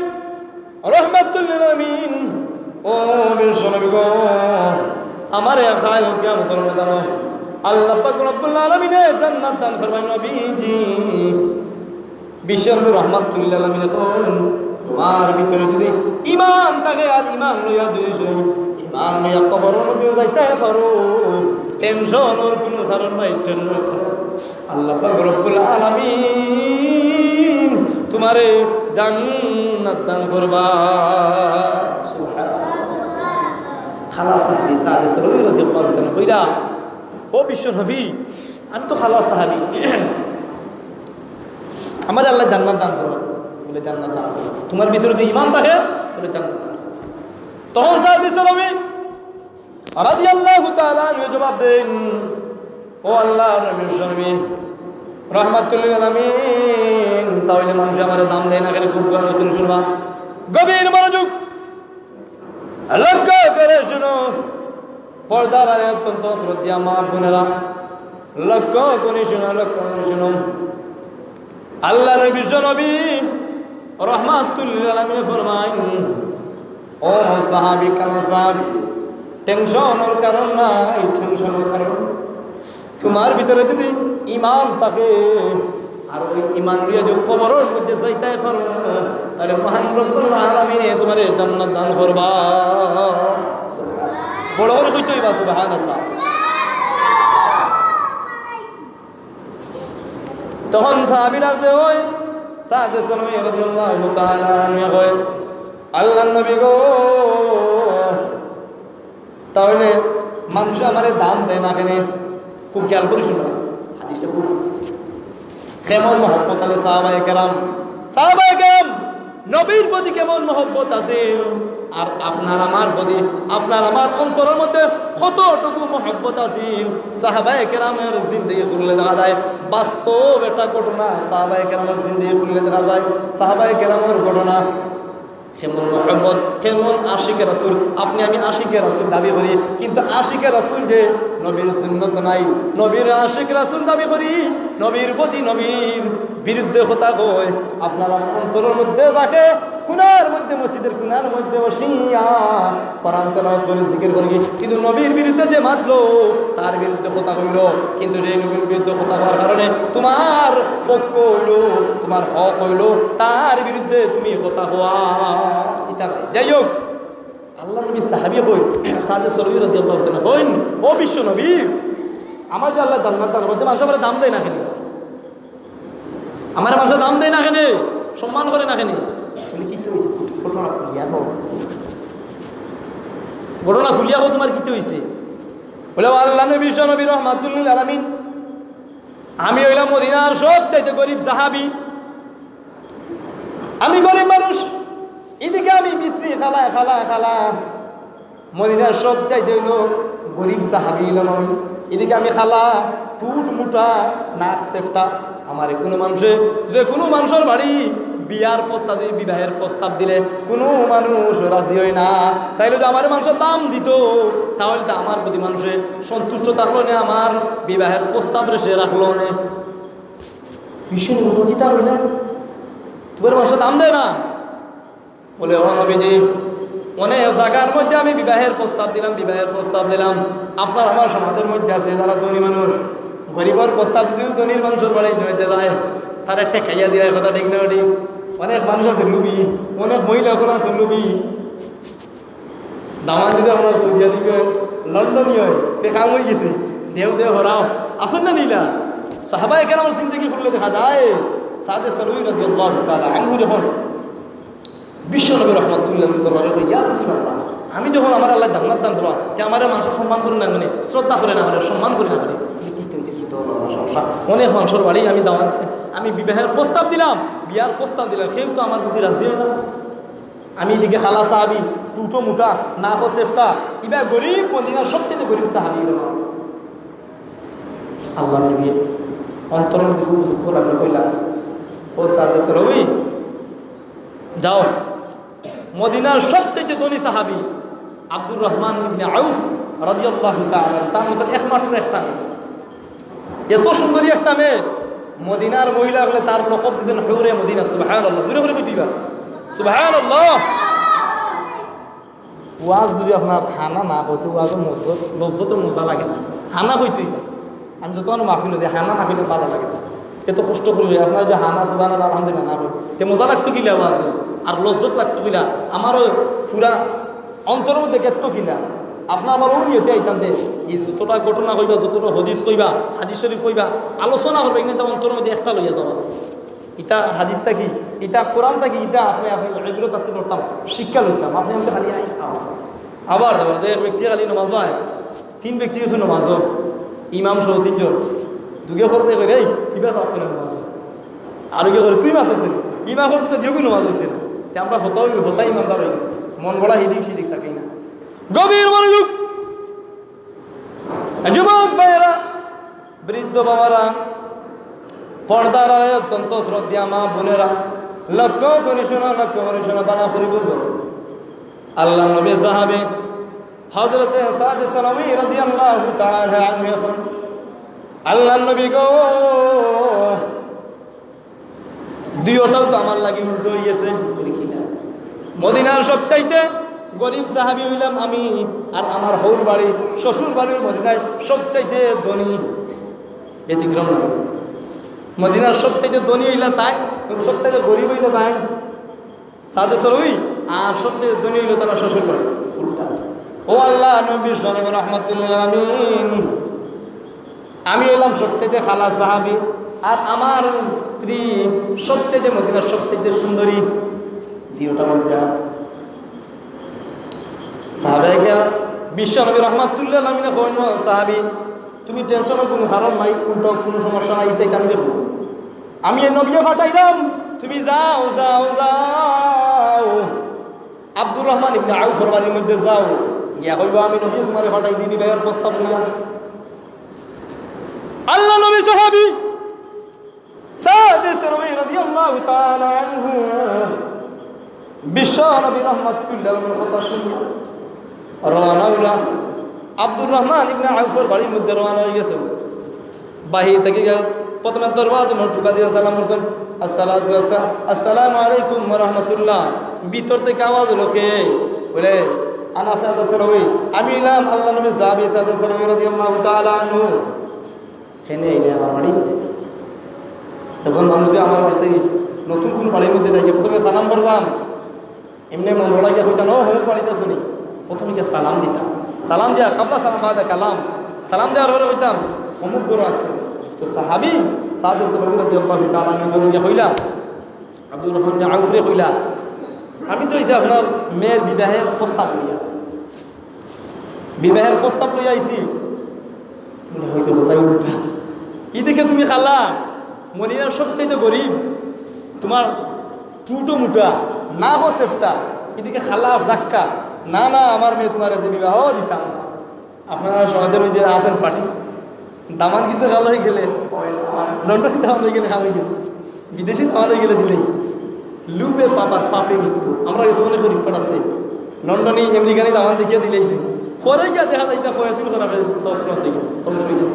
রহমাতুল্লিল আলামিন, ও বিশ্বনবী গো, আমারে কাল কিয়ামতের ময়দানে আল্লাহ পাক রব্বুল আলামিনে জান্নাত দান করবানি নবীজি। বিশ্বনবী রহমাতুল্লিল আলামিনে কইন, তোমার ভিতরে যদি ইমান থাকে আর ইমান লইয়া যদি শুনো, ইমান লইয়া কবরর মধ্যে যাইতে পারো, টেনশনর কোনো কারণ নাই, টেনশনর কারণ। আল্লাহ পাক রব্বুল আলামিন তোমারে জান্নাত দান করবা। সুবহানাল্লাহ। কালা সাহাবী সাদ সেলবী রাদিয়াল্লাহু তাআলা আনহু কইরা, ও বিশ্বনবী, আমি তো কালা সাহাবী, আমারে আল্লাহ জান্নাত দান করবা। বলে, জান্নাত দান করবা। তোমার ভিতরে যদি ইমান থাকে, তাহলে জান্নাত দান করবা। তখন সাদ সেলবী রাদিয়াল্লাহু তাআলা আনহু জবাব দেন, ও আল্লাহর নবী, বিশ্বনবী রহমাতুল্লিল আলামিন, তাহলে মানুষ আমারে দাম দেয় না কেনে? খুব গভীর করে শুনবা, গভীর মনোযোগ, লক্ষ্য করে শুনো। পর্দার আড়ালে অত্যন্ত শ্রদ্ধা মা বোনেরা, লক্ষ্য করে শুনো, লক্ষ্য করে শুনো। আল্লাহর নবী, বিশ্বনবী রহমাতুল্লিল আলামিনে ফরমাইন, ও সাহাবী, কালা সাহাবী, টেনশনর কারণ নাই, টেনশনর কারণ। তোমার ভিতরে যদি ইমান থাকে, আর ওই ইমান লইয়া যদি কবরর মধ্যে যাইতে পারো, তাহলে মহান রব্বুল আলামিনে তোমারে জান্নাত দান করবা। বড় করে কইতে হইবা, সুবহানাল্লাহ। তখন সাহাবী ডাক দে, ওই সাদ সেলবী রাদিয়াল্লাহু তাআলা আনহু কয়, আল্লাহর নবী গো, তাহলে মানুষে আমারে দাম দেয় না কেনে? খুব খেয়াল করে শুনো, হাদিসটা খুব কেমন মহব্বত আলে সাহাবায়ে কেরাম, সাহাবায়ে কেরাম নবীর প্রতি কেমন মহব্বত আছিল, আর আপনার আমার প্রতি, আপনার আমার অন্তরের মধ্যে কতটুকু মহব্বত আছিল, সাহাবায়ে কেরামের জিন্দেগি খুললে দেখা যায়, বাস্তব একটা ঘটনা। সাহাবায়ে কেরামের জিন্দেগি খুললে দেখা যায়, সাহাবায়ে কেরামের ঘটনা। কেমন মহব্বত, কেমন আশিকে রাসূল। আপনি আমি আশিকে রাসূল দাবি করি, কিন্তু আশিকে রাসূল যে নবীর সুন্নত নাই, নবীর আশিক রাসূল দাবি করি, নবীর প্রতি, নবীর বিরুদ্ধে কথা কয়, আপনার অন্তরের মধ্যে থাকে কোনার মধ্যে, মসজিদের কোনার মধ্যে বসিয়া কোরআন তেলাওয়াত করে, জিকির করে, কিন্তু নবীর বিরুদ্ধে যে মাতলো, তার বিরুদ্ধে কথা কইলো, কিন্তু সেই নবীর বিরুদ্ধে কথা কওয়ার কারণে তোমার পক্ষ অইলো, তোমার হক অইলো, তার বিরুদ্ধে তুমি কথা কওয়া। ইতা নাই। যাই হোক, আল্লাহর নবীর সাহাবী কইন, সাদে সরবি রাদিয়াল্লাহু তাআলা কইন, "ও বিশ্ব নবী, আমার যে আল্লাহ জান্নাত দান করছে, মানুষ আমারে দাম দেয় না কেনে? আমারে মানুষ দাম দেয় না কেনে? সম্মান করে না কেনে?" বলে, "কিতা অইছে? ঘটনা খুলিয়া কও। ঘটনা খুলিয়া কও, তোমার কিতা অইছে?" বলে, "ও আল্লাহর নবী, বিশ্ব নবী, রহমাতুল্লিল আলামিন, আমি অইলাম মদিনার সবচাইতে গরিব সাহাবী।" আমি গরিব মানুষ, এদিকে আমি মিস্ত্রি খালা, খালা, খালা। মদিনার সব চাইতে অইলো গরিব সাহাবী অইলাম আমি। এদিকে আমি খালা, টুট মুটা, নাক সেফটা। আমারে কোনো মানুষে, যে কোনো মানুষর বাড়ি বিয়ার প্রস্তাব দি, বিবাহের প্রস্তাব দিলে কোনো মানুষ রাজি অয় না। তাইলে যদি আমারে মানুষে দাম দিত, তাহলে তো আমার প্রতি মানুষে সন্তুষ্ট থাকলো নে, আমার বিবাহের প্রস্তাবরে সে রাখলো নে। বিশ্বনবী বলল, "কিতা কইলা? তোমার মানুষে দাম দেয় না?" বলে, "ও নবীজি, অনেক জাগার মধ্যে আমি বিবাহের প্রস্তাব দিলাম, বিবাহের প্রস্তাব দিলাম। আপনার আমার সমাজের মধ্যে আছে যারা ধনী মানুষ, গরিবর প্রস্তাব যদি ধনীর মানুষর বাড়ি নিতে যায়, তারে ঠেকাইয়া দিলে কথা ঠিক না ঠিক? অনেক মানুষ আছে লুবি, অনেক মহিলা অকল আছে লুবি।" দামান যদি আপনার সৌদি আরবি অয়, লন্ডনি অয়, তে কাম অই গেছে। দেও দেও হরাও, আসুন না নীলা। সাহাবায়ে কেরামর জিন্দেগি খুললে দেখা যায়, সাদে সরবি রাদিয়াল্লাহু তাআলা আনহু যখন বিশ্বনবী রহমাতুল্লিল আলামিন দরবারে কই, "ইয়া রাসূলুল্লাহ, আমি যখন আমার আল্লাহ জান্নাত দান করবা, তে আমারে মানুষ সম্মান করে না কেনে, শ্রদ্ধা করে না কেনে, সম্মান করে না কেনে?" বলে, "কিতা অইছে, কিতা অইলো, সমস্যা? অনেক মানুষর বাড়ি আমি দাওয়াত, আমি বিবাহের প্রস্তাব দিলাম, বিয়ার প্রস্তাব দিলাম, কেউ তো আমার প্রতি রাজি অয় না।" আমি এদিকে খালা সাহাবি, টুটো মুটা, নাকও সেফটা, ইবা গরিব, মদিনার সবচেয়ে গরিব সাহাবি অইলাম আমি। আল্লাহর নবী অন্তরের মধ্যে খুব দুঃখ লাগলো, কইলা, "ও সাদে সরবি, যাও, মদিনার সবচেয়ে ধনী সাহাবি আব্দুর রহমান ইবনে আউফ রাদিয়াল্লাহু তাআলা আনহু, তার মতো একমাত্র একটা মেয়ে, এত সুন্দরী একটা মেয়ে, মদিনার মহিলা অকলে তার লকব দিছেন হুরে মদিনা।" সুবহানাল্লাহ, জোরে করে কইতা অইবা, "সুবহানাল্লাহ।" ওয়াজ যদি আপনার হানা না কইতে, ওয়াজর মজ্জত, লজ্জতে মজা লাগে না। হানা কইতে অইবা। আমি যত মাহফিল যে হানা না কইলে ভালো লাগে না। এত কষ্ট করি, আপনার যে হানা, সুবহানাল্লাহ, আলহামদুলিল্লাহ না কই, তে মজা লাগতো কিলা ওয়াজ? আর লজ্জত লাগতো কিলা? আমারও পুরা অন্তরের মধ্যে গেতো কিলা? আপনার আমার ওই নিয়তে আইতাম যে এই যতটা ঘটনা কইবা, যতটা হাদিস কইবা, হাদিস শরীফ কইবা, আলোচনা করবা, কিন্তু অন্তরের মধ্যে একটা লইয়া যাবা। ইটা হাদিস থাকি, ইটা কোরআন থাকি, ইটা আপনি, আপনি ইবরত হাসিল করতাম, শিক্ষা লইতাম। আপনি আমাকে খালি আই, আবার, আবার, আবার, যে এক ব্যক্তি খালি নামাজ অয়, তিন ব্যক্তি গেছে নামাজ, ইমাম সহ তিনজন, দুগে করতে করে, "এই, কিবা আছে না নামাজ?" আর ওকে করে, "তুই মাত্র ছিল, ইমাম করতে দিও কি নামাজ অইছে না?" তে আমরা হতা অই, হতা ইমানদার অই গেছি, মন গড়া হিদিক সিদিক থাকেই না। গভীর মনোযোগ। যুবক ভাইয়েরা, বৃদ্ধ বাবারা, পর্দার আড়ালে অত্যন্ত শ্রদ্ধা মা বোনেরা, লক্ষ্য করে শোনো, লক্ষ্য করে শোনো, বালা করি বুঝো। আল্লাহর নবী সাহাবী হযরতে সাদ সালামী রাদিয়াল্লাহু তাআলা আনহু এখন, "আল্লাহর নবী গো, দুইওটাও তো আমার লাগি উল্টো অই গেছে।" বলি, "কিলা?" "মদিনার সবচাইতে গরিব সাহাবী অইলাম আমি, আর আমার হউর বাড়ি, শ্বশুর বাড়ির মদিনায় সবচাইতে ধনী।" ব্যতিক্রম না। মদিনার সবচাইতে ধনী অইলা তাই, এবং সবচাইতে গরিব অইলা তাই। সাদে সরবি, আর সবচাইতে ধনী অইলো তার শ্বশুর বাড়ি। উল্টা। ও আল্লাহর নবী, রহমাতুল্লিল আলামিন, আমি অইলাম সবচাইতে খালা সাহাবী, আর আমার স্ত্রী সবচাইতে মদিনার সবচাইতে সুন্দরী। দুইওটা উল্টা। সাহাবায়ে কেরাম, বিশ্ব নবী রহমাতুল্লিল আলামিনে কইন, "সাহাবী, তুমি টেনশনর কুনু কারণ নাই, উল্টা কুনু সমস্যা নাই, ইচ্ছা আমি দেখমু। আমি এই নবীয়ে পাঠাইলাম, তুমি যাও, যাও, যাও। আব্দুর রহমান ইবনে আউফর বাড়ির মধ্যে যাও, গিয়া কইবা আমি নবীয়ে তুমারে পাঠাইছি বিবাহের প্রস্তাব লইয়া।" আল্লাহর নবী সাহাবী সাদ সালামী রাদিয়াল্লাহু তাআলা আনহু বিশ্ব নবী রহমাতুল্লিল আলামিনর কথা শুনিয়া রওয়ানা অইলা। আব্দুর রহমান ইবনে আউফর বাড়ির মধ্যে রওয়ানা অই গেছে। বাহির থাকি গিয়া প্রথমে দরওয়াজা মধ্যে ঢুকা দিয়া সালাম করছেন, "আসসালাতু আসসা-, আসসালামু আলাইকুম ওয়া রাহমাতুল্লাহ।" ভিতর থাকি আওয়াজ অইলো, "কে?" বলে, "আনা সাদ সালামি।" আমি অইলাম আল্লার নবীর সাহাবী সাদ সালামি রাদিয়াল্লাহু তাআলা আনহু। কেনে আইলে আমার বাড়িত? একজন মানুষ যদি আমার বাড়িত নতুন কুনু বাড়ির মধ্যে যাই, প্রথমে সালাম করতাম, এমনে মন ভালা গিয়া কইতাম, "ও, অমুক বাড়িত আছো নি?" প্রথমে গিয়া সালাম দিতাম, সালাম দিয়া, কাবলা সালাম বাদে কালাম, সালাম দেওয়ার পরে কইতাম, "অমুক ঘরো আছো।" তো সাহাবী সাদ সালামি রাদিয়াল্লাহু তাআলা আনহু ঘরো গিয়া কইলা, আব্দুর রহমান বিন আউফরে কইলা, "আমি তো অইছে আপনার মেয়ের বিবাহের প্রস্তাব লইয়া, বিবাহের প্রস্তাব লইয়া আইছি।" বলে, "হয়তো বোঝাই উল্টা, ইদিকে তুমি খালা, মদিনার সবচাইতে গরিব, তোমার টুটো মুটা, না গো সেফটা, ইদিকে খালা জাক্কা, না না, আমার মেয়ে তোমার যে বিবাহ দিতাম না।" আপনারা সমাজের মধ্যে আছেন পার্টি, দামান কিছু খাল অই গেলে, লন্ডনি দামান অই গেলে খাল অই গেছে, বিদেশি দামান অই গেলে দিলেই, "লোভে বাবার পাপে মৃত্যু।" আমরা কিছু মনে করি রিপোর্ট আছে, লন্ডনি আমেরিকানি দামান দেখিয়া দিলেইছে, পরে গিয়া দেখা যায় এটা কয়েকদিন করা হয়, তস নস অই গেছে, ধ্বংস অই গেছে।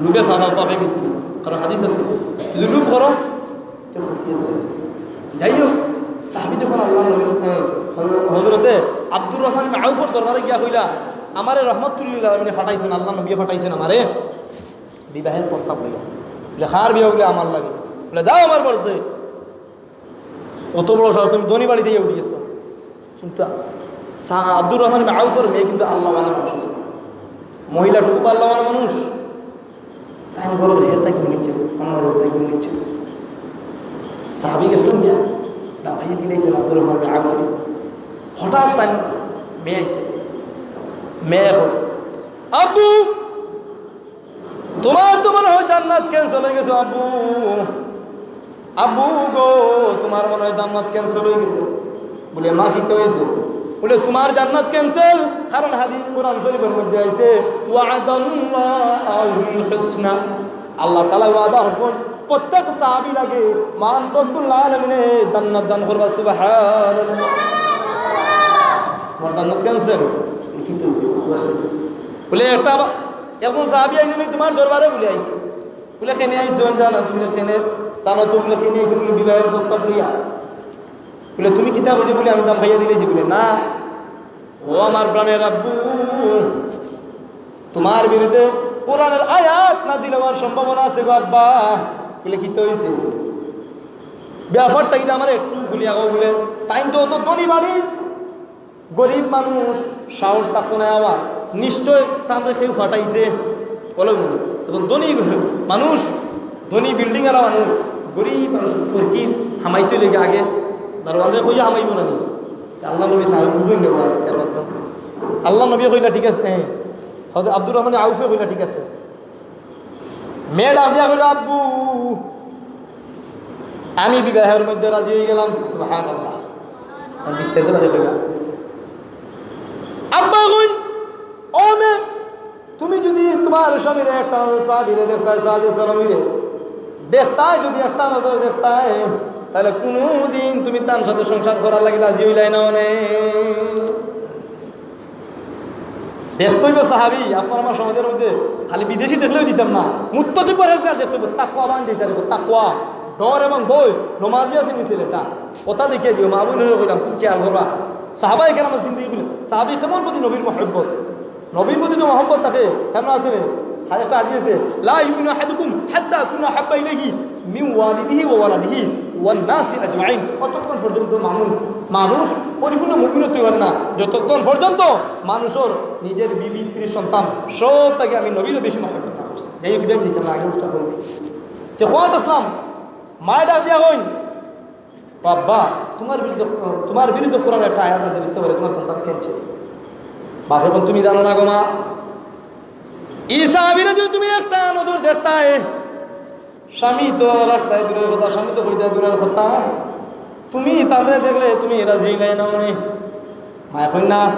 "লোভে বাবার পাপে মৃত্যু", কারণ হাদিস আছে, যদি লোভ করো, তে ক্ষতি আছে। যাই হোক, সাহাবী যখন আল্লার নবী, এ, হজরতে আব্দুর রহমান ইবনে আউফর দরবারে গিয়া কইলা, "আমারে রহমাতুল লিল আলামিনে পাঠাইছইন, আল্লার নবীয়ে পাঠাইছইন আমারে বিবাহের প্রস্তাব লইয়া।" বলে, "কার বিয়া?" বলে, "আমার লাগি।" বলে, "যাও আমার বাড়িত।" অত বড় সাহস, তুমি ধনী বাড়িত উঠি গেছো। কিন্তু সা-, আব্দুর রহমান ইবনে আউফর মেয়ে কিন্তু আল্লাহওয়ালা মানুষ আছিল। মহিলা টুকু আল্লাহওয়ালা মানুষ। তাইন ঘরর হের থাকি হুনিছে, অন্যর ঘর থাকি হুনিছে। সাহাবী গেছইন গিয়া, ডাকাইয়া দিলাইছইন আব্দুর রহমান ইবনে আউফ। হঠাৎ তাইন মেয়ে আইছে। মেয়ে কয়, "আব্বু, তোমার তো মনে হয় জান্নাত cancel অই গেছে আব্বু। আব্বু গো, তোমার মনে হয় জান্নাত cancel অই গেছে।" বলে, "মা, কিতা অইছে?" বলে, "তোমার জান্নাত cancel, কারণ হাদিস কোরআন শরীফর মধ্যে আইছে, ওয়াদাল্লাহুল হুসনা, আল্লাহ তাআলা ওয়াদা করছইন, প্রত্যেক সাহাবী লাগে মহান রব্বুল আলামিনে জান্নাত দান করবা।" সুবহানাল্লাহ। তোমার জান্নাত cancel, লিখিত অইছে, বলে, একটা আবার এখন সাহাবী আইছইন, "তোমার দরবারে" বলে আইছে। বলে, "কেনে আইছো জানো তুমি, কেনে জানো তো?" বলে, "কেনে আইছো?" বলে, "বিবাহের প্রস্তাব লইয়া।" বলে, "তুমি কিতা কইছো?" বলে, "আমি দাম খাইয়া দিলাইছি।" বলে, "না, ও আমার প্রাণের আব্বু, তোমার বিরুদ্ধে কোরআনের আয়াত নাজিল হওয়ার সম্ভাবনা আছে গো আব্বা।" বলে, "কিতা অইছে?" "ব্যাপারটা কিতা আমারে একটু খুলিয়া কও।" বলে, "তাইন তো অত ধনী বাড়িত, গরিব মানুষ, সাহস থাকতো না আমার, নিশ্চয় তানরে কেউ পাঠাইছে।" বলে, "এখন ধনী মানুষ, ধনী বিল্ডিং আলা মানুষ, গরিব মানুষ, ফকির, হামাইতে অইলে আগে দারোয়ানরে কইয়া হামাইবো না নি?" আল্লার নবী সাহাবী বুঝইন না, আল্লার নবী কইলা, "ঠিক আছে।" হ্যাঁ, হযরত আব্দুর রহমান আউফে কইলা, "ঠিক আছে।" মেয়ে ডাক দিয়া কইল, "আব্বু, আমি বিবাহের মধ্যে রাজি অই গেলাম।" সুবহানাল্লাহ। আর বিস্তারিত বাদে কইবা। আব্বা কইন, "ও মেয়ে, তুমি যদি তোমার স্বামীরে একটা সাহাবীরে দেখতায়, সাহাবী সালামীরে দেখতায়, যদি একটা নজর দেখতায়, তাহলে কোনোদিন তুমি তার সাথে সংসার করার লাগি রাজি অইলায় না অনে।" দেখতে অইবো সাহাবী, আপনার আমার সমাজের মধ্যে খালি বিদেশি দেখলেও দিতাম না, মুত্তাকি পরহেজগার দেখতে অইবো, তাকওয়াবান যেটা দেখো, তাকওয়া, ডর এবং ভয়, নমাজি আছে নি ছেলেটা, ওটা দেখিয়া দিও। মা বোনরে কইলাম, খুব খেয়াল করবা। সাহাবায়ে কেরামর জিন্দেগি কইলে, সাহাবী কেমন প্রতি নবীর মহব্বত, নবীর প্রতি তো মহব্বত থাকে, কেমন আছে রে? আর একটা হাদিস আছে, "লা ইউমিনু আহাদুকুম হাত্তা আকুনা আহাব্বা ইলাইহি মিন ওয়ালিদিহি ওয়া ওয়ালাদিহি ওয়ান নাসি আজমাইন।" অতক্ষণ পর্যন্ত মানুষ, মানুষ পরিপূর্ণ মুমিন অইতে পারে না, যতক্ষণ পর্যন্ত মানুষর নিজের বিবি, স্ত্রী, সন্তান, সব থাকি আমি নবীরে বেশি মহব্বত না করছি। যাই হোক, ইব্রাহিম দিতাম না, আগে উঠতে করবি। তে খোয়াত আসলাম, মায়ে ডাক দিয়া কইন, "বাবা, তোমার বিরুদ্ধে, তোমার বিরুদ্ধে কোরআন একটা আয়াত নাজিল অইতে পারে, তোমার সন্তান cancel।" বাপ, এখন তুমি জানো না গো মা, ই সাহাবীরে যদি তুমি একটা নজর দেখতায়, স্বামী তো রাখতায় দূরের কথা, স্বামী তো কইতায় দূরের কথা, তুমি তারে দেখলে তুমি রাজি অইলায় না অনে। মায়ে কইন না,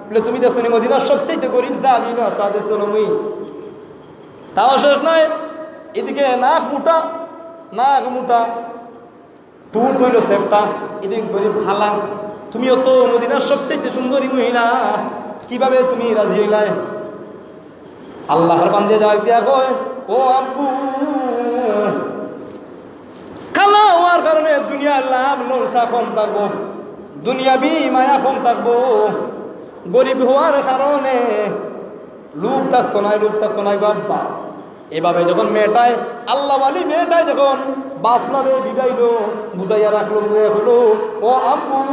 বলে, "তুমি দেখছো নি মদিনার সবচাইতে গরিব সাহাবী না সাদে সলমী?" তাও শেষ নাই, এদিকে নাক মোটা, নাক মোটা, ঠুট অইলো সেফটা, এদিকে গরিব খালা, তুমি অত মদিনার সবচাইতে সুন্দরী মহিলা, কিভাবে তুমি রাজি অইলায়? আল্লাহর বান্দে ডাক দিয়া কয়, "ও আব্বু, খালা অওয়ার কারণে দুনিয়ার লাভ লস কম থাকবো, দুনিয়াবি মায়া কম থাকবো। গরিব হওয়ার কারণে লোভ থাকতো নায়, লোভ থাকতো নায় গো আব্বা। এভাবে যখন মেয়েটায়, আল্লাহওয়ালি মেয়েটায় যখন বাফরে বুঝাইলো, বুঝাইয়া রাখলো, বুঝাইয়া কইলো, "ও আব্বু,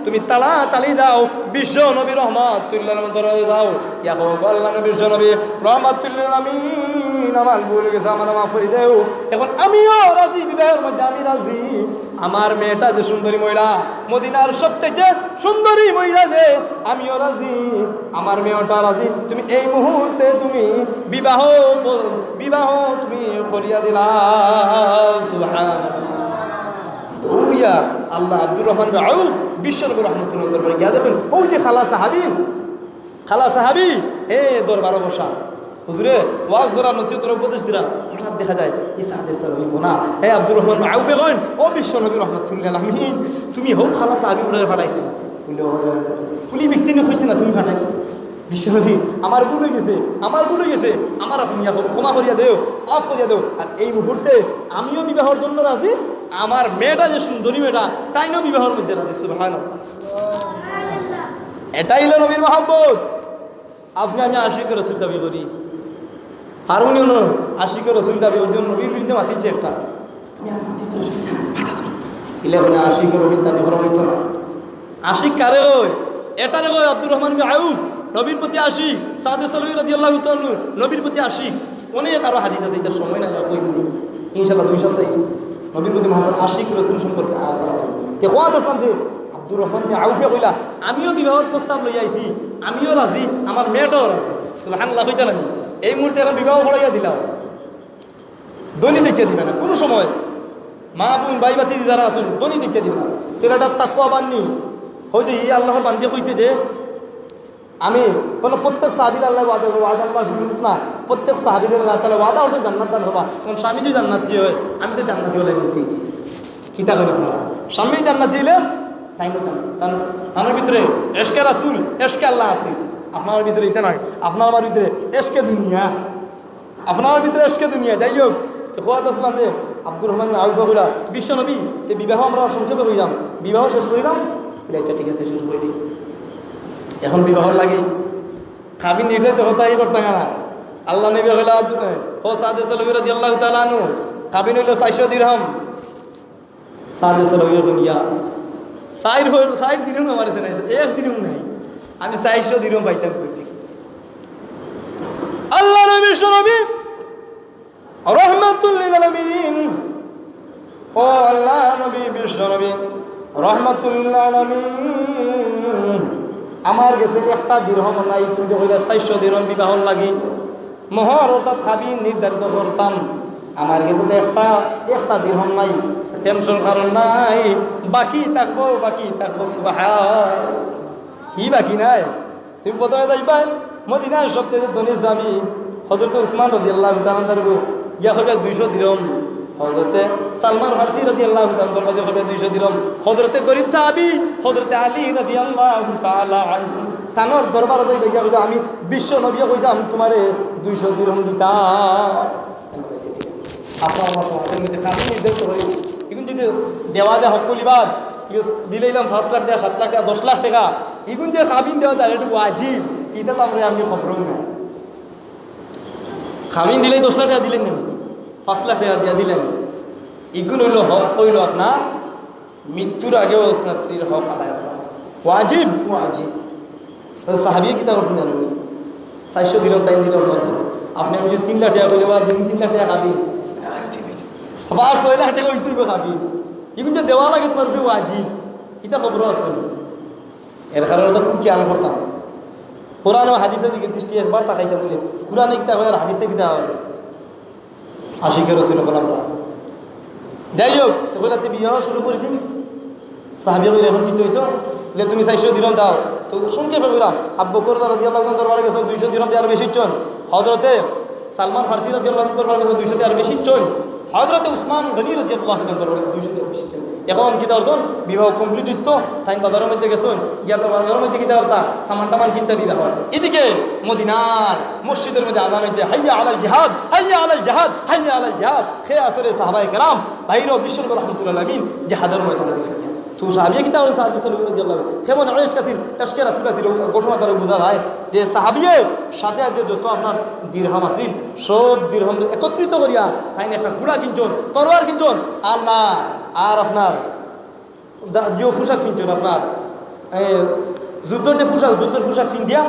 তুমি তাড়াতাড়ি যাও, বিশ্ব নবী রহমাতুল্লিল আলামিন দরবারে যাও, ইয়া কও, আল্লাহ নবী, বিশ্ব নবী রহমাতুল্লিল আলামিন, আমার ভুল অই গেছে, আমারে মাফ করি দেও। এখন আমিও রাজি, বিবাহর মধ্যে আমি রাজি।" আমার মেয়েটা যে সুন্দরী মহিলা, মদিনার সবথেকে সুন্দরী মহিলা যে, আমিও রাজি, আমার মেয়েটা রাজি। তুমি এই মুহূর্তে তুমি বিবাহ ব-, বিবাহ তুমি করিয়া দিলাও। সুবহানাল্লাহ। দৌড়িয়া আল্লাহ আব্দুর রহমান বিন আউফ বিশ্বনবী রহমতুল্লাহ দরবারে গিয়া দেখইন, ওই যে খালা সাহাবী, খালা সাহাবী, এ দরবারো বসা। হুজুরে ওয়াজ করা, নসিহত করা, উপদেশ দিরা, হঠাৎ দেখা যায় ই সাদে সালামি বনা। এ আব্দুর রহমান আউফে কইন, "ও বিশ্ব নবী রহমাতুল্লিল আলামিন, তুমি হউ খালা সাহাবী উনারে ফাটাইছো।" বুলে, "ও, বুলে, ব্যক্তি নিয়ে কইছে না, তুমি ফাটাইছো।" "বিশ্ব নবী, আমার ভুল অই গেছে, আমার ভুল অই গেছে, আমারে ক্ষমা করিয়া দেও, মাফ করিয়া দেও।" আর এই মুহূর্তে আমিও বিবাহর জন্য রাজি, আমার মেয়েটা যে সুন্দরী মেয়েটা, তাইনও বিবাহর মধ্যে রাজি। সুবহানাল্লাহ। এটাই অইলো নবীর মহব্বত। আপনে আমি আশিকে রসুল দাবি করি, পারমু নি অনো আশিকে রসুল দাবি করি, যেমন নবীর বিরুদ্ধে মাতিলছে একটা, তুমি আর মাতি করো, মাথা ধরো। ইলা বলে আশিকে রসুল দাবি করা অইতো না। আশিক কারে কয়? এটারে কয় আব্দুর রহমান বিন আউফ, নবীর প্রতি আশিক। সাদে সালামি রাদিয়াল্লাহু তাআলা আনহু, নবীর প্রতি আশিক। অনেক আরো হাদিস আছে, ইটা সময় নাই, আর কইমু নি। ইনশাআল্লাহ, দুই সপ্তাহে নবীর প্রতি মহব্বত, আশিক রসুল সম্পর্কে আলোচনা করব। তে কওয়াত আছলাম যে আব্দুর রহমান বিন আউফে কইলা, "আমিও বিবাহর প্রস্তাব লইয়া আইছি, আমিও রাজি, আমার মেয়েটাও রাজি।" সুবহানাল্লাহ কইতা নানি? এই মুহূর্তে এখন বিবাহ পড়াইয়া দিলাম। ধনী দেখিয়া দিবা না, কুনু সময়। মা, বোন, ভাই, ভাতিজি যারা আছইন, ধনী দেখিয়া দিবা না। ছেলেটার তাকওয়া বান্নি, হয়তো ই আল্লাহর বান্দি কইছে যে, আমি, বলে, প্রত্যেক সাহাবীর আল্লাহ ওয়াদা, ওয়াদা আল্লাহ হুলুস না, প্রত্যেক সাহাবীর আল্লাহ তাআলা ওয়াদা করছে জান্নাত দান করবা। এখন স্বামী যদি জান্নাতি হয়, আমি তো জান্নাতি অইলে কি? কিতা করি আপনারা? স্বামী জান্নাতি অইলে তাইনও জান্নাতি। তান, তান ভিতরে এশকে রাসূল, এশকে আল্লাহ আছে। আপনার ভিতরে ইটা নাই, আপনার আমার ভিতরে এশকে দুনিয়া। আপনার ভিতরে এশকে দুনিয়া। যাই হোক, তে কওয়াত আছলাম যে আব্দুর রহমান বিন আউফ কইলা, "বিশ্ব নবী, তে বিবাহ আমরা সংক্ষেপে কইলাম, বিবাহ শেষ করিলাম।" বলে, "আচ্ছা, ঠিক আছে, শুরু করি।" এখন বিবাহর লাগি কাবিন নির্ধারিত কথা ই করতাম না। আল্লাহ নবী কইলা, ও সাদে সালামি রাদিয়াল্লাহু তাআলা আনহু, কাবিন অইলো চাইরশো দিরহম। সাদে সালামি কইন, ইয়া, চাইর হইল, চাইর দিরহম আমার কাছে নাই, এক দিরহম নাই, আমি চাইরশো দিরহম পাইতাম কই থাকি? আল্লাহ নবী, বিশ্ব নবী, রহমাতুল লিল আলামিন, ও আল্লাহ নবী, বিশ্ব নবী, রহমাতুল লিল আলামিন, আমার গেছে একটা দিরহম নাই, তুমি তো কইলা চাইরশো দিরহম বিবাহর লাগি। মোহর অর্থাৎ কাবিন নির্ধারিত করতাম, আমার গেছে তো একটা, একটা দিরহম নাই। টেনশন করার নাই, বাকি থাকবো, বাকি থাকবো। সুবহান, কি বাকি নাই? তুমি প্রথমে যাইবায় মদিনার সবচেয়ে ধনী সাহাবী হযরতে উসমান রাদিয়াল্লাহু তাআলা আনহু, গিয়া কইবা দুইশো দিরহম। হযরতে সালমান ফার্সি রাদিয়াল্লাহু তাআলা আনহু কইবা দুইশো দিরহম। হযরতে গরিব সাহাবী হযরতে আলী রাদিয়াল্লাহু তাআলা আনহু, তানর দরবারো যাইবা, গিয়া কইবা, "আমি বিশ্ব নবীয়ে কইছলাম তুমারে দুইশো দিরহম দিতা।" আপনার আমার সমাজের মধ্যে কাবিন নির্ধারিত করে, ইগুন যদি দেওয়া যায় হক্কল ইবাদ, ইগুন দিলাইলাম পাঁচ লাখ টেকা, সাত লাখ টেকা, দশ লাখ টেকা, ইগুন যে কাবিন দেওয়া যায়, ইটা ওয়াজিব, ইটা তো আমরা, আমি খবরও না। কাবিন দিলাই দশ লাখ টেকা দিলাইন না, পাঁচ লাখ টেকা দিয়া দিলাইন, ইগুন অইলো হক, অইলো আপনার মৃত্যুর আগেও আপনার স্ত্রীর হক আদায় করা ওয়াজিব, ওয়াজিব। তো সাহাবীয়ে কিতা করছইন জানইন নি? চাইরশো দিরহম, তাইন দিরহম দরকার। আপনে আমি যদি তিন লাখ টেকা কইলে, বা দুই তিন লাখ টেকা কাবিন, বা ছয় লাখ টেকা অইতো অইবো কাবিন। ইগুন যে দেওয়া লাগে তুমার উপরে ওয়াজিব, ইটা খবরও আছে। এর কারণে তো খুব খেয়াল করতাম। কোরআন ও হাদিসের দিকে দৃষ্টি একবার তাকাইতাম বলে, কোরআনে কিতা কয় আর হাদিসে কিতা কয়? আশিকে রসুল অকল আমরা। যাই হোক, তো কইলা, "তে বিবাহ শুরু করি দিই।" সাহাবী কইলা, "এখন কিতা অইতো?" বলে, "তুমি চাইরশো দিরহম দাও।" তো সংক্ষেপে কইলাম, আবু বকর রাদিয়াল্লাহু আনহু দরবারে গেছইন, দুইশো দিরহম দিয়া আরো বেশি চাইছইন। হযরতে সালমান ফার্সি রাদিয়াল্লাহু আনহু দরবারে গেছইন, দুইশো দিয়া আরো বেশি চাইছইন। হযরতে উসমান গনি রাদিয়াল্লাহু আনহু দরবারে গেছইন, দুইশো দিয়া আরো বেশি চাইছইন। এখন কিতা করছইন? বিবাহ complete অইছে তো, তাইন বাজারর মধ্যে গেছইন, গিয়া তো বাজারর মধ্যে কিতা করতা? সামান টামান কিনতা বিবাহর। এদিকে মদিনার মসজিদর মধ্যে আজান অইতে, "হাইয়া আলাল জিহাদ, হাইয়া আলাল জিহাদ, হাইয়া আলাল জিহাদ।" হে আসরে সাহাবায়ে কেরাম, বাইরে বিশ্বনবী রহমতুল্লিল আলামিন জিহাদর ময়দানো গেছইন। সাহাবিয়ে কিতা বলেন, সাদ বিন সালুল রাদিয়াল্লাহু আনহু, কেমন ইশক আছিল, ইশকে রাসূল আছিল, অউ ঘটনা তারা বুঝা যায় যে সাহাবিয়ে সাথে যে যত আপনার দিরহাম আছিল, সব দিরহাম একত্রিত করিয়া তাইন একটা ঘোড়া কিনছইন, তরোয়ার কিনছইন, আর না, আর আপনার দা-, যে পোশাক কিনছইন আপনার, এ, যুদ্ধর যে পোশাক, যুদ্ধর পোশাক পিন্দিয়া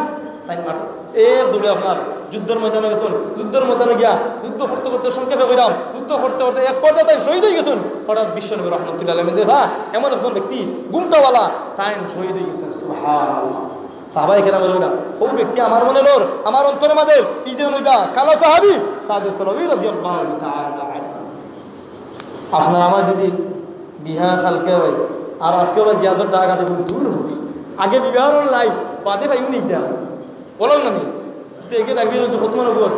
তাইন মাঠো এক দৌড়ে আপনার যুদ্ধর ময়দানো গেছইন। যুদ্ধর ময়দানো গিয়া যুদ্ধ করতে করতে, সংক্ষেপে কইরাম, যুদ্ধ করতে করতে এক পর্যায়ে তাইন শহীদ অইগেছইন। হঠাৎ বিশ্বনবী রহমতুল্লাহ আলাইহি দেখা এমন একজন ব্যক্তি ঘুমটাওয়ালা, তাইন শহীদ অইগেছইন। সুবহানাল্লাহ। সাহাবায়ে কেরামে কইলা, "অউ ব্যক্তি আমার মনে লর, আমার অন্তরে মাঝে ঈদে নইবা কালো সাহাবী সাদে সালবী রাদিয়াল্লাহু তাআলা আনহু।" আপনার আমার যদি বিয়া কালকে অয়, আর আজকে অয় জিয়াদর ডাক আটে, কিন্তু দূর হোক, আগে বিবাহর লাই, বাদে পাইব নি ইতা? বলইন না নি? তো একে ডাকবি হচ্ছে খতমে নবুয়ত।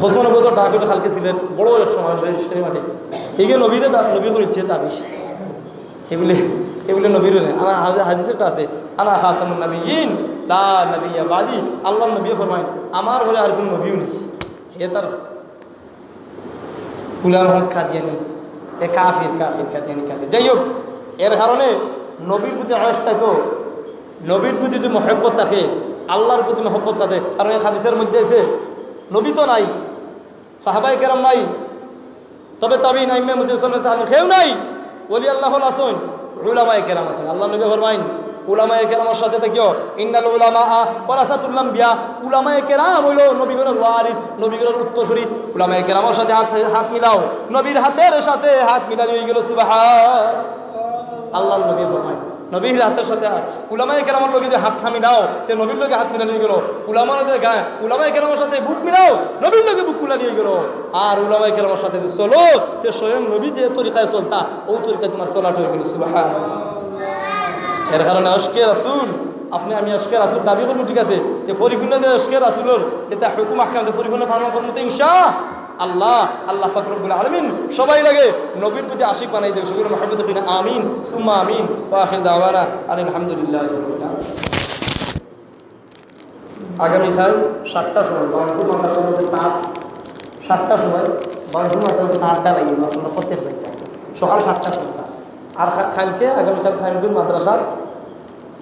খতমে নবুয়তর ডাক অইলো কালকে সিলেট, বড় এক সমাবেশ অয় সেই মাঠে। একে নবীরে দা-, নবী করিচ্ছে দাবি। এগুলি, এগুলি নবীর না। আমার হাদি-, হাদিস একটা আছে, "আনা খাতামুন নাবিয়্যিন, লা নাবিয়্যা বাদি।" আল্লাহর নবী ফরমাইন, "আমার পরে আর কোনো নবীও নেই।" হে তার গুলাম আহমদ কাদিয়ানি, এ কাফির, কাফির, কাদিয়ানি কাফির। যাই হোক, এর কারণে নবীর প্রতি ইশক তো, নবীর প্রতি যদি মহব্বত থাকে, আল্লাহর প্রতি মহব্বত থাকে, কারণ এই হাদিসের মধ্যে আছে, নবী তো নাই, সাহাবায়ে কেরাম নাই, তবে তাবিন, আইম্মা মুতাসাল্লিফিন, কেউ নাই, ওলি আল্লাহ আছইন, উলামায়ে কেরাম আছইন। আল্লাহর নবী ফরমাইন, উলামায়ে কেরামর সাথে থাকিও। ইন্নাল উলামাআ ওয়ারাসাতুল আম্বিয়া। উলামায়ে কেরাম অইলো নবীগণর ওয়ারিস, নবীগণর উত্তরসূরি। উলামায়ে কেরামর সাথে হাত, হাত মিলাও। নবীর হাতের সাথে হাত মিলানি অইগেলো সুবহান। আল্লাহর নবী ফরমাইন, নবীর হাতের সাথে হাত। উলামায়ে কেরামর লগে যদি হাতটা মিলাও, তে নবীর লগে হাত মিলানি অইগেলো। উলামার লগে গা-, উলামায়ে কেরামর সাথে বুক মিলাও, নবীর লগে বুক মিলানি অইগেলো। আর উলামায়ে কেরামর সাথে যদি চলো, তে স্বয়ং নবী যে তরিকায় চলতা, অউ তরিকায় তুমার চলাটা অইগেলো। সুবহান। এর কারণে ইশকে রাসূল, আপনে আমি ইশকে রাসূল দাবি করমু, ঠিক আছে, তে পরিপূর্ণ যে ইশকে রাসূলর যেতা হুকুম আহকাম, তে পরিপূর্ণ পালন করমু তো ইনশাআল্লাহ। আল্লাহ পাক রব্বুল আলামিন সবাই লাগে নবীর প্রতি আশিক বানাই দেউক। সকলে মহব্বতে কইন আমিন, সুম্মা আমিন। ওয়া আখির দাওয়ানা আনিল হামদুলিল্লাহি রাব্বিল আলামিন। আগামীকাল সাতটার সময় বাউনপুর মাদ্রাসার মধ্যে স্যার, সাতটার সময় বাউনপুর মাদ্রাসার স্যারটা লাগিয়ে আপনারা প্রত্যেক জায়গায় সকাল সাতটার সময় স্যার। আর কা-, কালকে, আগামীকাল খাইরুদ্দিন মাদ্রাসার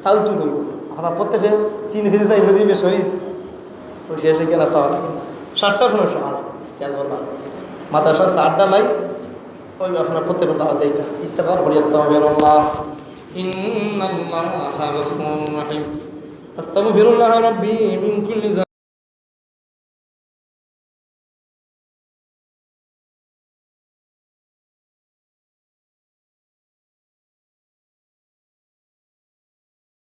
চাউল তুলইন। আপনারা প্রত্যেকে তিন কেজি চাইল দিন বেশ করি। ওই শেষে কেনা চাউল। সাতটার সময় সকাল। খেয়াল করবা। মাদ্রাসার স্যারটা নাই। ওই আপনারা প্রত্যেকে দাওয়াত যাইতা। ইস্তেগফার করি, আস্তাগফিরুল্লাহ। ইন্নাল্লাহা গাফুরুর রাহিম। আস্তাগফিরুল্লাহ রাব্বি মিন কুল্লি